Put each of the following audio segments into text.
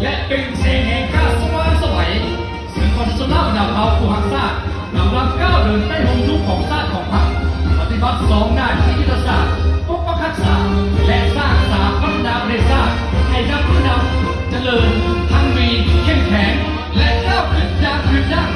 ແລະ ເປັ່ງເຊງແຫ່ງການສະຫວ່າງໄສວ, ເຊິ່ງປະຊາຊົນລາວບັນດາເຜົ່າຜູ້ຮັກຊາດ ກຳລັງກ້າວເດີນໃຕ້ຮົ່ມຊູຂອງຊາດຂອງພັກ, ປະຕິບັດສອງໜ້າທີ່ຍຸດທະສາດ, ປົກປັກຮັກສາ ແລະ ສ້າງສາພັດທະນາປະເທດຊາດໃຫ້ດຳເນີນດຳ, ຈະເລີນ, ທັງມີ, ເຂັ້ມແຂງ ແລະ ກ້າວຂຶ້ນຢ່າງຫຍຸດຢັ້ງ.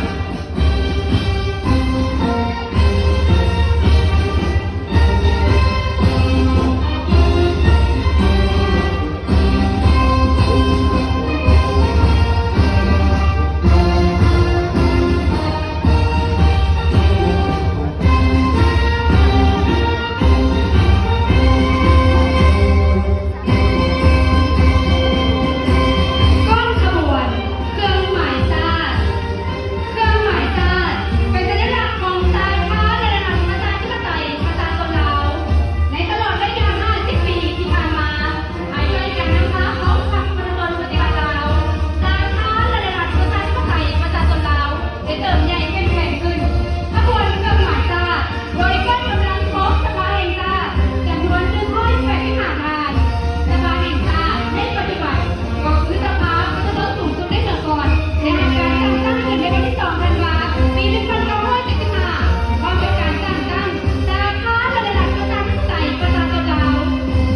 ກ້ອນຂະບວນ ເຄື່ອງໝາຍຊາດ. ເຄື່ອງໝາຍຊາດ ເປັນສັນຍະລັກຂອງຊາດ ລະດັບປະຊາທິປະໄຕປະຊາຊົນລາວ. ໃນຕະຫຼອດໄລຍະຫ້າສິບປີທີ່ຜ່ານມາ, ພາຍໃຕ້ການນຳພາຂອງພັກປະຊາຊົນປະຕິວັດລາວ, ຊາດ ລະດັບປະຊາທິປະໄຕປະຊາຊົນລາວ ໄດ້ເຕີບໃຫຍ່ເຂັ້ມແຂງຂຶ້ນ. ຂະບວນເຄື່ອງໝາຍຊາດ ໂດຍກ້ອນກຳລັງຂອງສະພາແຫ່ງຊາດ ຈຳນວນໜຶ່ງຮ້ອຍແປດສິບຫ້າທ່ານ. ສະພາແຫ່ງຊາດໃນປັດຈຸບັນ ກໍຄືສະພາປະຊາຊົນສູງສຸດໃນເມື່ອກ່ອນ ໄດ້ຮັບການສ້າງຕັ້ງຂຶ້ນໃນວັນທີສອງທັນວາ ປີໜຶ່ງພັນເກົ້າຮ້ອຍເຈັດສິບຫ້າ ພ້ອມກັບການສ້າງຕັ້ງສາທາລະນະລັດປະຊາທິປະໄຕປະຊາຊົນລາວ.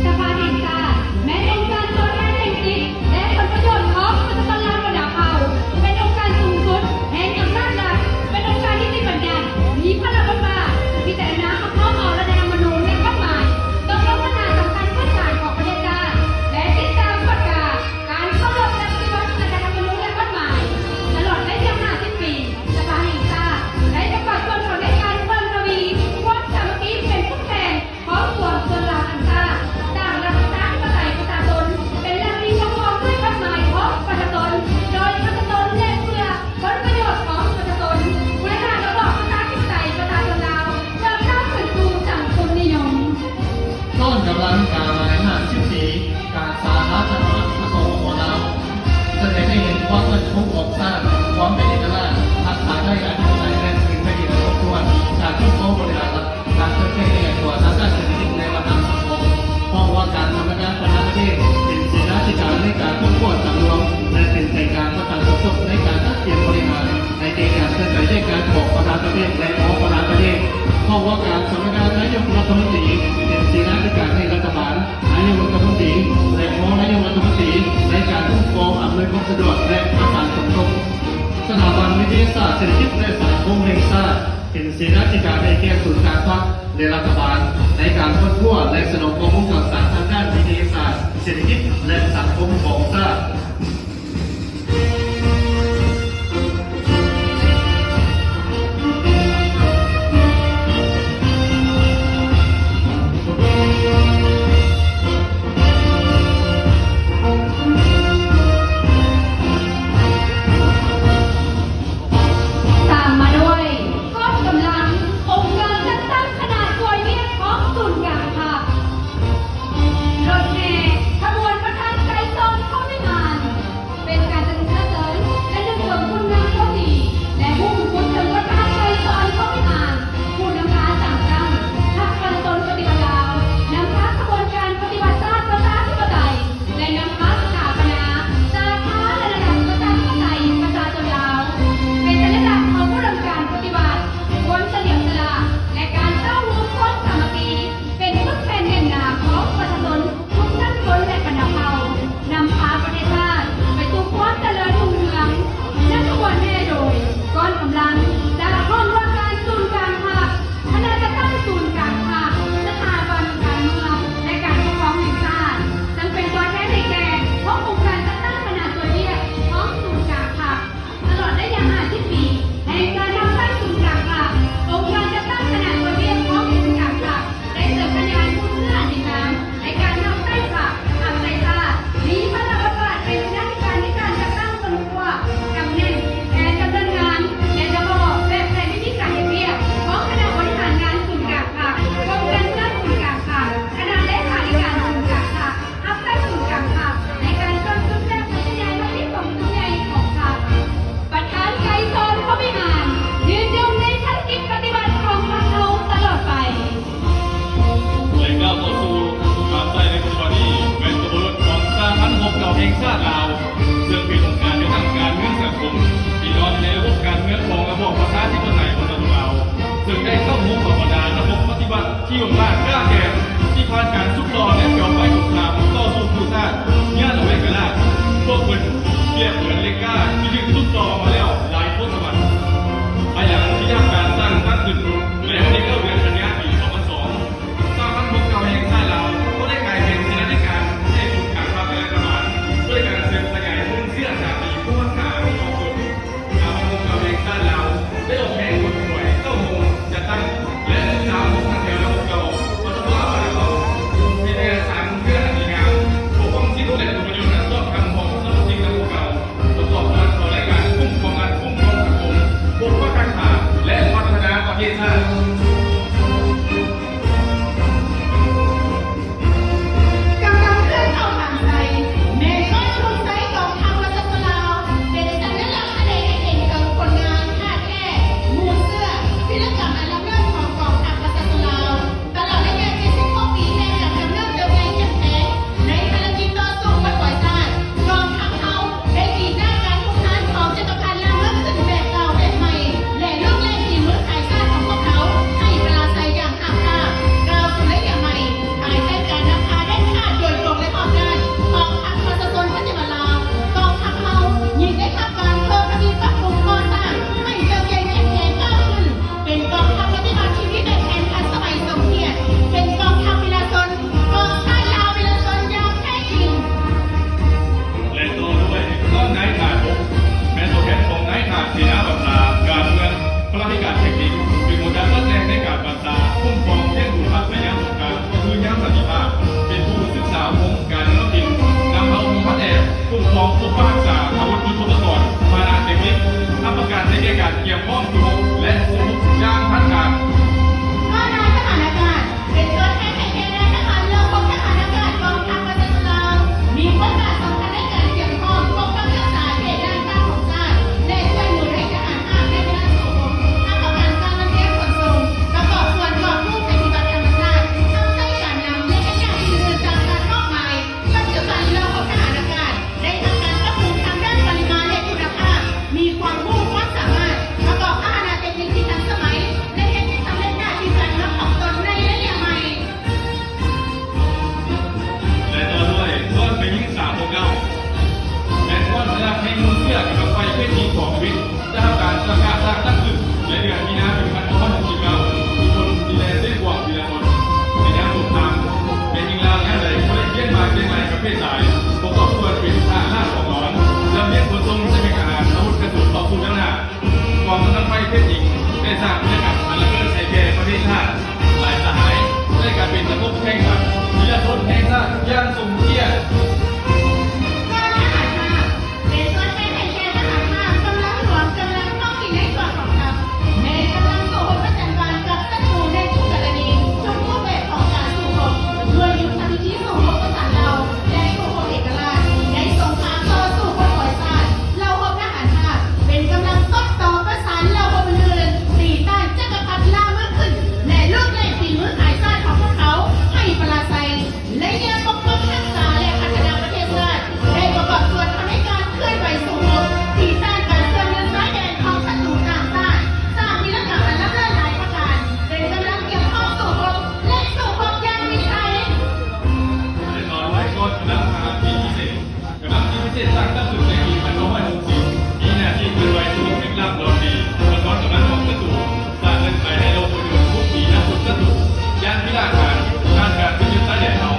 ສະພາແຫ່ງຊາດ ແມ່ນອົງການຕົວແທນແຫ່ງສິດ ແລະ ຜົນປະໂຫຍດຂອງປະຊາຊົນລາວບັນດາເຜົ່າ, ເປັນອົງການສູງສຸດແຫ່ງອຳນາດລັດ, ເປັນອົງການນິຕິບັນຍັດ, ມີພາລະບົດບາດພິຈາລະນາຮັບຮອງເອົາລັດຖະທຳມະນູນ ແລະ ກົດໝາຍ, ຕົກລົງບັນຫາສຳຄັນພື້ນຖານຂອງປະເທດຊາດ ແລະ ຕິດຕາມກວດກາການເຄົາລົບ ແລະ ປະຕິບັດລັດຖະທຳມະນູນ ແລະ ກົດໝາຍ. ຕະຫຼອດໄລຍະຫ້າສິບປີ, ສະພາແຫ່ງຊາດໄດ້ປະກອບສ່ວນຂອງໃນການເພີ່ມທະວີຄວາມສາມັກຄີເປັນພຸ້ນແຜ່ນ ຂອງປວງຊົນລາວທັງຊາດ, ສ້າງລັດປະຊາທິປະໄຕປະຊາຊົນ ເປັນລັດທີ່ປົກຄອງດ້ວຍກົດໝາຍຂອງປະຊາຊົນ, ໂດຍປະຊາຊົນ ແລະ ເພື່ອຜົນປະໂຫຍດຂອງປະຊາຊົນ, ບໍລິຫານລະບອບປະຊາທິປະໄຕປະຊາຊົນລາວ ເພື່ອກ້າວຂຶ້ນສູ່ສັງຄົມນິຍົມ. ຍ້ອນກຳລັງກາຍຫ້າສິບປີ ການສາທາລະນະລັດ ສປປ ລາວ ສະແດງໃຫ້ເຫັນຄວາມໝັ້ນຄົງຂອງຊາດ, ຄວາມເປັນເອກະລາດ, ຮັກສາໄດ້ອະທິປະໄຕ ແລະ ຄືນແຜ່ນດິນໃຫ້ຄົບຖ້ວນ, ການຄຸ້ມຄອງບໍລິຫານລັດ, ການເຕີບໃຫຍ່ຂະຫຍາຍຕົວທາງດ້ານເສດຖະກິດ ແລະ ວັດທະນະສັງຄົມ. ເພາະວ່າການສຳນັກງານປະທານາທິບໍດີ ເປັນເສນາທິການໃນການຄົ້ນຄວ້າຕາມລວມ ແລະ ເປັນໃຈກາງປະທານສົມທົບໃນການຈັດກຽມບໍລິຫານ ໃຫ້ແກ່ການເຄື່ອນໄຫວແຍກຍ້າຍຂອງປະທານປະເທດ ແລະ ຮອງປະທານປະເທດ. ເພາະວ່າການສຳນັກງານນາຍົກລັດຖະມົນຕີ ເປັນເສນາທິການໃຫ້ລັດຖະບານ, ນາຍົກລັດຖະມົນຕີ ແລະ ຮອງນາຍົກລັດຖະມົນຕີ ໃນການຄຸ້ມຄອງອຳນວຍຄວາມສະດວກ ແລະ ປະທານສົມທົບ. ສະຖາບັນວິທະຍາສາດເສດຖະກິດ ແລະ ສັງຄົມແຫ່ງຊາດ ເປັນເສນາທິການໃຫ້ແກ່ສູນກາງພັກ ແລະ ລັດຖະບານ ໃນການຄົ້ນຄວ້າ ແລະ ສະໜອງຂໍ້ມູນຂ່າວສານທາງດ້ານວິທະຍາສາດເສດຖະກິດ ແລະ ສັງຄົມຂອງຊາດ. ຕາມມາດ້ວຍ ກອງກຳລັງອົງການຈັດຕັ້ງຄະນະຊ່ວຍວຽກຂອງສູນກາງພັກ, ລົດແຫ່ຂະບວນປະທານໄກສອນ ພົມວິມານ ກອງປົກປັກຮັກສາອາວຸດຍຸດໂທປະກອນ ພາຫະນະເຕັກນິກ ຮັບປະກັນໃຫ້ແກ່ການກຽມພ້ອມສູ້ຮົບ ແລະ ສູ້ຮົບຢ່າງທັນການ. ກໍນາຍທະຫານອາກາດ ເປັນຕົວແທນໃຫ້ແກ່ນາຍທະຫານເຫຼົ່າພົນທະຫານອາກາດກອງທັບປະຊາຊົນລາວ ມີບົດບາດສຳຄັນໃນການກຽມພ້ອມປົກປັກຮັກສາເຂດດ້ານຂ້າງຂອງຊາດ ແລະ ຊ່ວຍໜູນໃຫ້ທະຫານຮາບໃນເວລາສູ້ຮົບ ຮັບປະກັນການລຳລຽງຂົນສົ່ງ ປະກອບສ່ວນກອບກູ້ໄພພິບັດທຳມະຊາດ ຮັບໃຊ້ການນຳ ແລະ ເຮັດໜ້າທີ່ອື່ນຕາມການມອບໝາຍ. ປັດຈຸບັນເຫຼົ່າພົນທະຫານອາກາດໄດ້ຮັບການປັບປຸງທາງດ້ານປະລິມານ ແລະ ຄຸນນະພາບ, ມີຄວາມຮູ້ຄວາມສາມາດ, ປະກອບພາຫະນະເຕັກນິກທີ່ທັນສະໄໝ ແລະ ເຮັດໃຫ້ສຳເລັດໜ້າທີ່ການນຳຂອງຕົນໃນໄລຍະໃໝ່. ແລະ ຕໍ່ດ້ວຍ ກ້ອນໄຟຍິງສາມຫົກເກົ້າ ແມ່ນກ້ອນສະຫຼັກແຫ່ງມູນເຊື້ອກຳລັງໄຟເພດຍິງຂອງຊີວິດ ຈະທຳການສ້າງການສ້າງຕັ້ງຂຶ້ນໃນເດືອນມີນາ ໜຶ່ງພັນເກົ້າຮ້ອຍຫົກສິບເກົ້າ ທີ່ຄົນທີ່ແລນດ້ວຍຄວາມດີລະທົນໃນຍາມສົງຄາມ. ແມ່ຍິງລາວຍາມໃດບໍ່ໄດ້ກຽງມາກຽງໄຫຼກັບເພດຊາຍ ປະກອບສ່ວນເປັນທະຫານລາດກອງຫຼອນ ລຳລຽງຂົນສົ່ງ ແລະ ແບກອາຫານ ອາວຸດກະສຸນຕໍ່ສູ້ທາງໜ້າ. ກອງກຳລັງໄຟເພດຍິງໄດ້ສ້າງວິລະກຳອັນລະເລີດໃຫ້ແກ່ປະເທດຊາດ. ຫຼາຍສະຫາຍໄດ້ກາຍເປັນຕະບົບແຫ່ງສັກ ວິລະຊົນແຫ່ງຊາດຢ່າງສົມກຽດ. ການທະຫານຮາບ ເປັນຕົວແທນໃຫ້ແກ່ທະຫານຮາບ, ກຳລັງຫຼວງ, ກຳລັງທ້ອງຖິ່ນໃນຕົວກອງທັບ ແມ່ນກຳລັງສູ້ຮົບປະຈັນບານກັບສັດຕູໃນທຸກກໍລະນີ, ທຸກຮູບແບບຂອງການສູ້ຮົບ, ດ້ວຍຍຸດທະວິທີສູ້ຮົບປະສານເຫຼົ່າ ແລະ ສູ້ຮົບເອກະລາດ, ໃນສົງຄາມຕໍ່ສູ້ປົດປ່ອຍຊາດ. ເຫຼົ່າຮົບທະຫານຮາບ ເປັນກຳລັງສົບຕໍ່ປະສານເຫຼົ່າຮົບອື່ນໆ ຕີຕ້ານຈັກກະພັດລ່າເມືອງຂຶ້ນ ແລະ ລູກເລ່ນຝີມືຂາຍຊາດຂອງພວກເຂົາໃຫ້ປະລາໄຊ. ໄລຍະປົກປັກຮັກສາ ແລະ ພັດທະນາປະເທດຊາດ ໄດ້ປະກອບສ່ວນທຳໃຫ້ການເຄື່ອນໄຫວສູ້ຮົບ ຕີຕ້ານການເຊື່ອມໂຍງຊາຍແດນຂອງສັດຕູຕ່າງຊາດ, ສ້າງວິລະກຳອັນລ້ຳເລີດຫຼາຍປະການ, ເປັນກຳລັງກຽມພ້ອມສູ້ຮົບ ແລະ ສູ້ຮົບຢ່າງມີໄຊ. ແລະ ຕໍ່ດ້ວຍກອງກຳລັງທະຫານບິນພິເສດ ກຳລັງບິນພິເສດສ້າງຕັ້ງຂຶ້ນໃນປີພັນເກົ້າຮ້ອຍຫົກສິບ ມີໜ້າທີ່ເຄື່ອນໄຫວສູ່ລຶກລັບລອບດີ ສະທ້ອນກຳລັງຂອງສັດຕູ, ສ້າງເງື່ອນໄຂໃຫ້ໂລກປະຕິບັດທຸກປີນຳສຸດສັດຕູຢ່າງວິລາການ. ດ້ານການເຄື່ອນຍ້າຍຊາຍແດນເຮົາ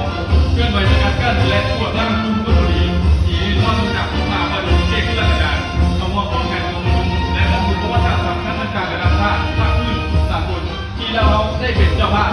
ເຄື່ອນໄຫວສະກັດກັ້ນ ແລະ ກວດລ້າງກຸ່ມຄົນບໍ່ດີ ທີ່ຍຶດຄອງຢູ່ຈາກສົງຄາມມາໂດຍເຂດທຸລະກັນດານ, ເຂົ້າຮ່ວມປ້ອງກັນກອງປະຊຸມ ແລະ ບັນທຶກປະຫວັດສາດສຳຄັນຕ່າງໆ ລະດັບຊາດ, ພາກພື້ນ, ສາກົນ ທີ່ລາວເຮົາໄດ້ເປັນເຈົ້າພາບ.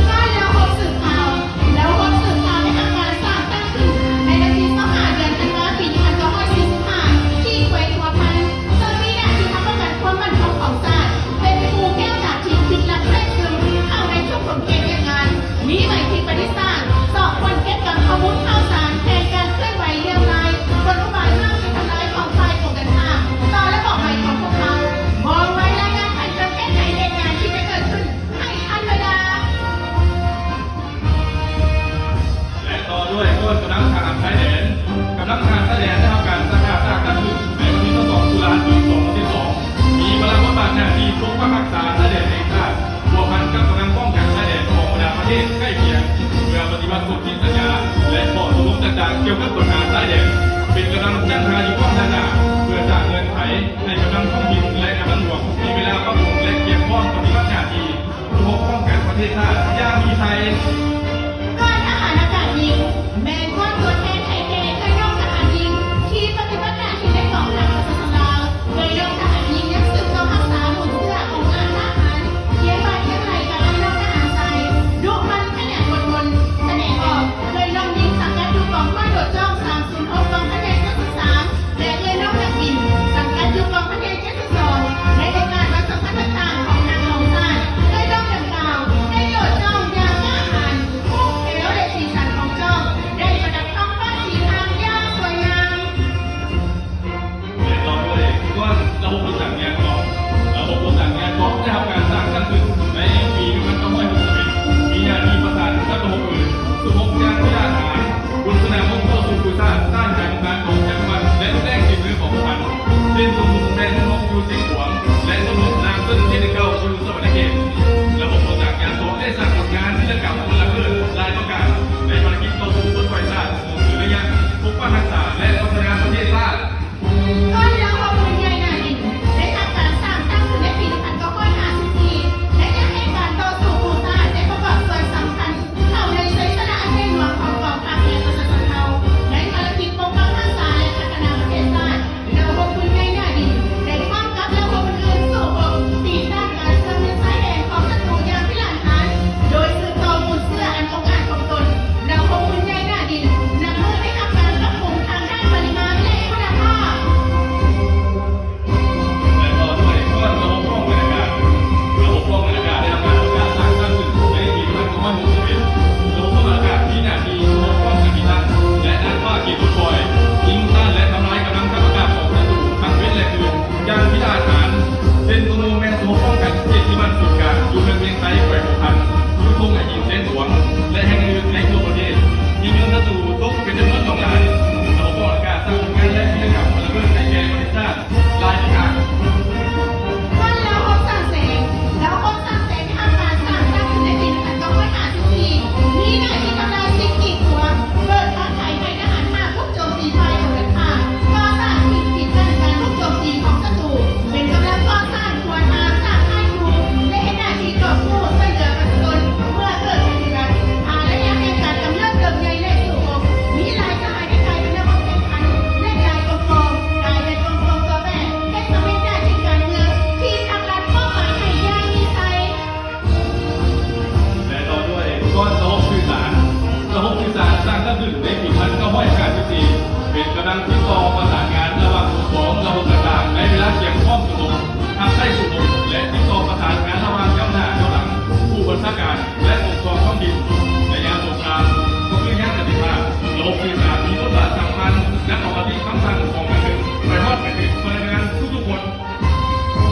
ການເລົ່າຮອບສືບຂ່າວ ເລົ່າຮອບສືບຂ່າວໄດ້ທຳການສ້າງຕັ້ງຂຶ້ນໃນວັນທີຊາວຫ້າ ເດືອນທັນວາ ປີໜຶ່ງພັນເກົ້າຮ້ອຍສີ່ສິບຫ້າ ທີ່ແຂວງຫົວພັນ ເຊິ່ງມີໜ້າທີ່ຮັບປະກັນຄວາມໝັ້ນຄົງຂອງຊາດ ເປັນພູແກ້ວຕາທິບ ທີ່ລັກແຊກຊຶມເຂົ້າໃນທຸກຂົງເຂດວຽກງານ, ມີໃບທີ່ປະດິດສ້າງ ສອບຄົ້ນເກັບກຳຂໍ້ມູນຂ່າວສານ ແຜນການເຄື່ອນໄຫວລຽວລາຍ ກົນອຸບາຍມ້າງເປັນທຳລາຍຂອງຝ່າຍກົງກັນຂ້າມຕໍ່ລະບອບໃໝ່ຂອງພວກເຮົາ, ມອງໄວລາຍງານແຜນການແກ້ໄຂເຫດການທີ່ຈະເກີດຂຶ້ນ ໃຫ້ທັນເວລາ. ແລະ ຕໍ່ດ້ວຍກອງກຳລັງທະຫານຊາຍແດນ. ກຳລັງທະຫານຊາຍແດນໄດ້ຮັບການຕັ້ງໜ້າຕັ້ງຕັ້ງຂຶ້ນໃນວັນທີຊາວສອງ ຕຸລາ ປີສອງພັນສິບສອງ ມີພາລະບົດບາດໜ້າທີ່ປົກປັກຮັກສາຊາຍແດນແຫ່ງຊາດ ພົວພັນກັບກຳລັງປ້ອງກັນຊາຍແດນຂອງບັນດາປະເທດໃກ້ຄຽງ ເພື່ອປະຕິບັດສົນທິສັນຍາ ແລະ ຂໍ້ຕົກລົງຕ່າງໆກ່ຽວກັບບັນຫາຊາຍແດນ ເປັນກຳລັງຈັດຫາຢູ່ກ້ອງໜ້າໜ້າ ເພື່ອສ້າງເງື່ອນໄຂໃຫ້ກຳລັງທ້ອງຖິ່ນ ແລະ ກຳລັງຫຼວງ ມີເວລາປັບປຸງ ແລະ ກຽມພ້ອມປະຕິບັດໜ້າທີ່ ຜູ້ປົກປ້ອງກັນປະເທດຊາດຢ່າງມີໄຊ. ກອງທະຫານອາກາດຍິງ ແມ່ນກອງຕົວແທນໃຫ້ແກ່ເອື້ອຍນ້ອງທະຫານຍິງ ທີ່ປະຕິບັດໜ້າທີ່ໃນກອງທັບປະຊາຊົນລາວ. ເອື້ອຍນ້ອງທະຫານຍິງຍັງສືບຕໍ່ຮັກສາມູນເຊື້ອຂອງອ້າຍທະຫານ ຄຽງບ່າຄຽງໄຫຼ່ກັບອ້າຍນ້ອງທະຫານຊາຍ, ດຸໝັ່ນຂະຫຍັນອົດທົນ, ສະແດງອອກ. ເອື້ອຍນ້ອງຍິງສັງກັດຢູ່ກອງຮ້ອຍໂດດຈ້ອງ ສາມສູນຫົກ ກອງພັນໃຫຍ່ເຈັດສິບສາມ ແລະ ເອື້ອຍນ້ອງນັກບິນ ສັງກັດຢູ່ກອງພັນໃຫຍ່ເຈັດສິບສອງ. ໃນໂອກາດວັນສຳຄັນຕ່າງໆຂອງທັງສອງຊາດ, ເອື້ອຍນ້ອງດັ່ງກ່າວໄດ້ໂດດຈ້ອງຢ່າງກ້າຫານ, ຮູບແຖວ ແລະ ສີສັນຂອງຈ້ອງໄດ້ປະ ສ້າງຕັ້ງຂຶ້ນໃນປີພັນເກົ້າຮ້ອຍຫ້າສິບສີ່ ເປັນກຳລັງຕິດຕໍ່ປະສານງານລະຫວ່າງຜູ້ກອງລະບົບຕ່າງໆ ໃນເວລາກຽມພ້ອມສະຫງົບ ຮັບໃຊ້ຊຸມນຸມ ແລະ ຕິດຕໍ່ປະສານງານລະຫວ່າງກ້າວໜ້າກ້າວຫຼັງ ຜູ້ບັນຊາການ ແລະ ປົກຄອງທ້ອງຖິ່ນ. ໃນຍາມສົງຄາມ ກໍຄືຍາມສັນຕິພາບ ລະບົບສື່ສານມີບົດບາດສຳຄັນ ນຳເອົາມະຕິຄຳສັ່ງຂອງປະຊາຊົນໄປຮອດໄປເຖິງພະນັກງານທຸກໆຄົນ.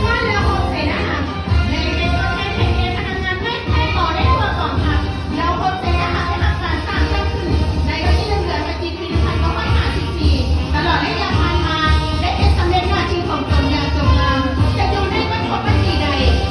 ການລາວພົບເສນາຮັກ ແລະ ເປັນຕົວແທນໃຫ້ແກ່ພະນັກງານແພດໝໍໃນທົ່ວກອງທັບ. ລາວພົບເສນາຮັກໄດ້ຮັບການສ້າງຕັ້ງຂຶ້ນໃນວັນທີໜຶ່ງ ເດືອນພະຈິກ ປີໜຶ່ງພັນເກົ້າຮ້ອຍຫ້າສິບສີ່ ຕະຫຼອດໄລຍະຜ່ານມາ ໄດ້ເຮັດສຳເລັດໜ້າທີ່ຂອງຕົນຢ່າງຈົບງາມ. ຈະຢູ່ໃນວັນຄົບວັນປີໃດ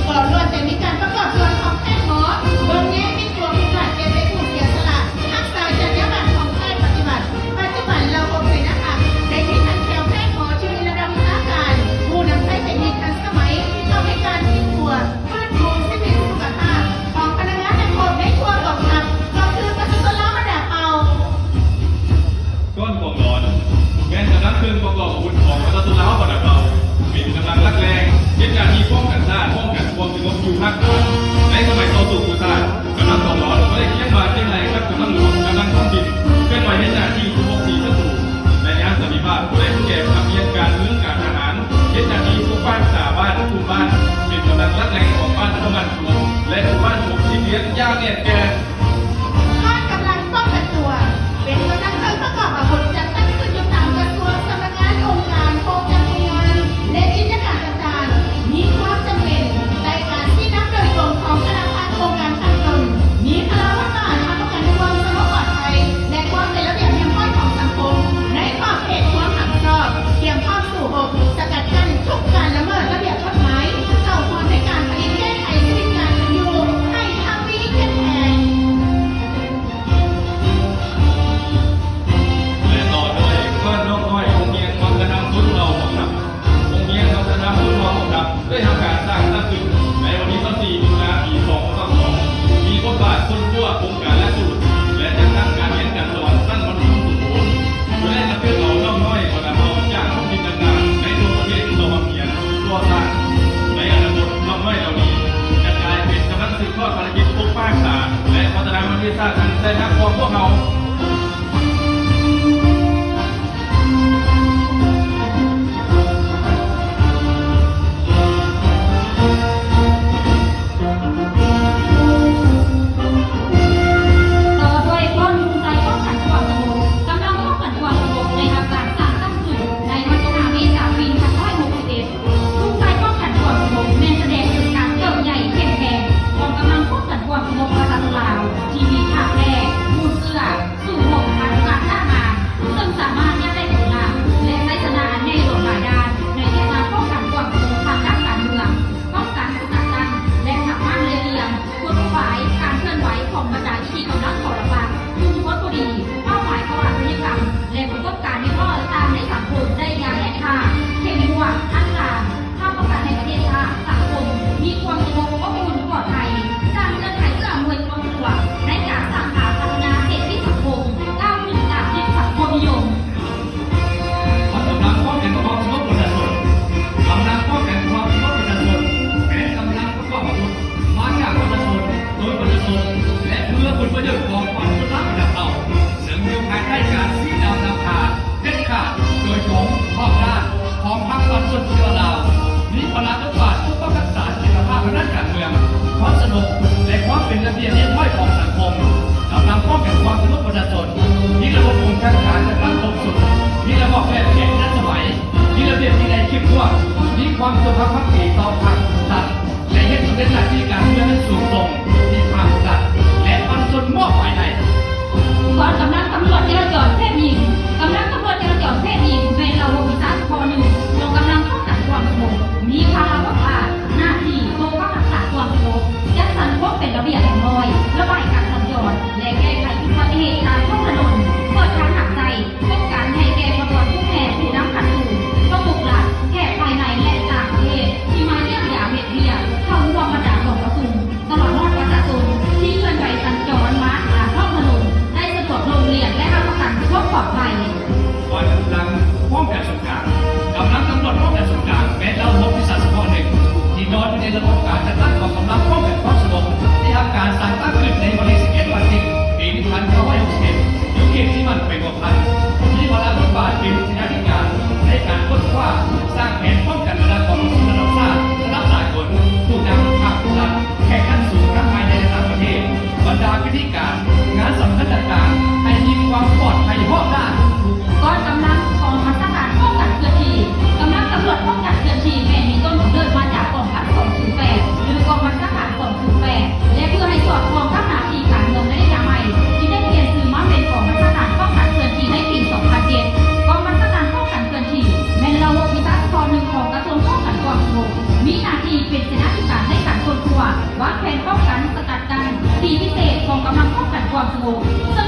ກໍລ້ວນແຕ່ມີການປະກອບສ່ວນຂອງແພດໝໍ ເບິ່ງແຍງ ຕົວຜູ້ບາດເຈັບ ແລະ ຜູ້ເສຍສະຫຼະ ຮັກສາຈັນຍາບັນຂອງຝ່າຍປະຕິບັດ. ປັດຈຸບັນ ລາວພົບເສນາຮັກ ໄດ້ມີທັງແຖວແພດໝໍທີ່ມີລະດັບວິຊາການ, ຜູ້ນຳໃຊ້ເຕັກນິກທັນສະໄໝ ເຂົ້າໃນການປິ່ນປົວ, ຟື້ນຟູຊີວິດສຸຂະພາບຂອງພະນັກງານແລະຄົນໃນທົ່ວກອງທັບ ກໍຄືປະຊາຊົນລາວບັນດາເຜົ່າ. ກ້ອນຂອງຫຼອນ ແມ່ນກຳລັງເຄື່ອງປະກອບອາວຸດຂອງປະຊາຊົນລາວບັນດາເຜົ່າ ເປັນກຳລັງຫຼັກແຫຼ່ງ ເຮັດໜ້າທີ່ປ້ອງກັນຊາດ ປ້ອງກັນຄວາມສະຫງົບຢູ່ພາກເໜືອ. ໃນສະໄໝຕໍ່ສູ້ກັບຊາດ ກຳລັງຂອງຫຼອນກໍໄດ້ຄຽງບ່າຄຽງໄຫຼ່ກັບກຳລັງຫຼວງ ກຳລັງທ້ອງຖິ່ນ ເຄື່ອນໄຫວເຮັດໜ້າທີ່ສຸກຫົກສີສັດຕູ. ໃນຍາມສັນຕິພາບກໍໄດ້ແກ່ພະນຽກການເມືອງການທະຫານ ເຮັດໜ້າທີ່ປົກປັກສາບ້ານ ຄຸ້ມບ້ານ ເປັນກຳລັງຫຼັກແຫຼ່ງຂອງບ້ານເຜົ່າໝັ້ນຄົງ ແລະ ໝູ່ບ້ານຄົງທີ່ລ້ຽງຢ່າງແໜ້ນແກ່ນ. ກອງກຳລັງປ້ອງກັນຕົວ ເປັນກຳລັງເຄື່ອງປະກອບອາວຸດ ຈັດຕັ້ງຂຶ້ນຢູ່ຕາມກະຊວງ, ສຳນັກງານ, ອົງການ, ໂຄງຈັກໂຮງງານ ແລະ ກິດຈະການຕ່າງໆ ມີຄວາມຈຳເປັນໃນການຊີ້ນຳໂດຍກົງຂອງຄະນະພັກ, ອົງການຂັ້ນຕົ້ນ, ມີພາລະບົດບາດຮັບປະກັນຄວາມສະຫງົບປອດໄພ ແລະ ຄວາມເປັນລະບຽບຮຽບຮ້ອຍຂອງສັງຄົມ ໃນຂອບເຂດຄວາມຮັບຜິດຊອບ, ກຽມພ້ອມສູ້ຮົບ, ສະກັດກັ້ນທຸກການລະເມີດລະບຽບ ກົດໝາຍ ເຂົ້າຮ່ວມໃນການຜະລິດແກ້ໄຂຊີວິດການເປັນຢູ່ໃຫ້ທະວີເຂັ້ມແຂງ. ແລະ ຕໍ່ດ້ວຍບ້ານນອກນ້ອຍ ໂຮງຮຽນວັດທະນະທຳຊົນເຜົ່າກອງທັບ. ໂຮງຮຽນວັດທະນະທຳຊົນເຜົ່າກອງທັບ ໄດ້ຮັບການສ້າງຕັ້ງຂຶ້ນໃນວັນທີຊາວສີ່ ມິຖຸນາ ປີສອງພັນຊາວສອງ ມີບົດບາດຄົ້ນຄວ້າໂຄງການຫຼັກສູດ ແລະ ຈັດຕັ້ງການຮຽນການສອນຊັ້ນມັດທະຍົມຕົ້ນ ໂດຍໄດ້ຄັດເລືອກເອົານ້ອງນ້ອຍບັນດາເຜົ່າຈາກທ້ອງຖິ່ນຕ່າງໆໃນທົ່ວປະເທດເຂົ້າມາຮຽນກໍ່ສ້າງ. ໃນອະນາຄົດ ນ້ອງນ້ອຍເຫຼົ່ານີ້ຈະກາຍເປັນກຳລັງສືບທອດພາລະກິດປົກປັກສາ ແລະ ພັດທະນາປະເທດຊາດອັນແສນຮັກຂອງພວກເຮົາ. ຕໍ່ດ້ວຍກ້ອນຈຸງໃຈປ້ອງກັນຄວາມສະຫງົບ. ກຳລັງປ້ອງກັນຄວາມສະຫງົບໄດ້ຮັບການສ້າງຕັ້ງຂຶ້ນໃນວັນທີຫ້າ ເມສາ ປີໜຶ່ງພັນເກົ້າຮ້ອຍຫົກສິບເອັດ. ຈຸງໃຈປ້ອງກັນຄວາມສະຫງົບແມ່ນສະແດງເຖິງການເຕີບໃຫຍ່ເຂັ້ມແຂງຂອງກຳລັງປ້ອງກັນຄວາມສະຫງົບປະຊາຊົນລາວ ທີ່ມີທາດແທ້ ມູນເຊື້ອ ສູ້ຮົບທາງຊາດຊ້າງາມ ເຊິ່ງສາມາດຍາດໄດ້ຜົນງາມ ແລະ ໄຊຊະນະອັນໃຫຍ່ຫຼວງຫຼາຍດ້ານ ໃນວຽກງານປ້ອງກັນຄວາມສະຫງົບທາງດ້ານການເມືອງ, ປ້ອງກັນ, ສະກັດກັ້ນ ແລະ ຫັກຫ້າມເລຍລຽງກົນອຸບາຍການເຄື່ອນໄຫວຂອງບັນດານິຕິກຳລັງປໍລະປັກ, ກຸ່ມຄົນບໍ່ດີ, ເປົ້າໝາຍຂອງອາຊະຍາກຳ ແລະ ປະສົບການວິເຄາະຕ່າງໆໃນສັງຄົມໄດ້ຢ່າງແອບທາດ, ເຂັ້ມງວດ, ຮັກສາ, ຮັບປະກັນໃຫ້ປະເທດຊາດ, ສັງຄົມ ມີຄວາມສະຫງົບ, ອົບອຸ່ນ, ປອດໄພ, ສ້າງເງື່ອນໄຂເອື້ອອຳນວຍຄວາມສະດວກໃນການສ້າງສາພັດທະນາເສດຖະກິດສັງຄົມ, ກ້າວຂຶ້ນຕາມທິດສັງຄົມນິຍົມ. ກອງກຳລັງປ້ອງກັນຄວາມສະຫງົບປະຊາຊົນ. ກຳລັງປ້ອງກັນຄວາມສະຫງົບປະຊາຊົນ ແມ່ນກຳລັງປະກອບອາວຸດມາຈາກປະຊາຊົນ, ໂດຍປະຊາຊົນ ແລະ ເພື່ອຜົນປະໂຫຍດຂອງປະຊາຊົນລາວບັນດາເຜົ່າ ເຊິ່ງຢູ່ພາຍໃຕ້ການຊີ້ນຳນຳພາ ເດັດຂາດ ໂດຍກົງ ຮອບດ້ານ ຂອງພັກປະຊາຊົນເຊື້ອລາວ ມີພາລະບົດບາດປົກປັກຮັກສາສະຖຽນລະພາບທາງດ້ານການເມືອງ, ຄວາມສະຫງົບ ແລະ ຄວາມເປັນລະບຽບຮຽບຮ້ອຍຂອງສັງຄົມ. ກຳລັງປ້ອງກັນຄວາມສະຫງົບປະຊາຊົນ ມີລະບົບໂຄງສ້າງການຈັດຕັ້ງຄົບຊຸດ, ມີລະບອບແບບແຜນທັນສະໄໝ, ມີລະບຽບວິໄນເຂັ້ມງວດ, ມີຄວາມຈົງຮັກພັກດີຕໍ່ພັກ, ລັດ ແລະ ເຮັດສຳເລັດໜ້າທີ່ການເມືອງຢ່າງສູງສົ່ງທີ່ພັກ, ລັດ ແລະ ປະຊາຊົນມອບໝາຍໃຫ້. ກອງກຳລັງຕຳຫຼວດຈະລາຈອນເພດຍິງ. ກຳລັງຕຳຫຼວດຈະລາຈອນເພດຍິງແມ່ນເຫຼົ່າວົງວິຊາສະເພາະໜຶ່ງຂອງກຳລັງປ້ອງກັນຄວາມສະຫງົບ, ມີພາລະບົດບາດໜ້າທີ່ປົກປັກຮັກສາຄວາມສະຫງົບ, ຈັດສັນຄວາມເປັນລະບຽບຮຽບຮ້ອຍ, ລະບາຍການສັນຈອນ, ຄວາມສະຫງົບ.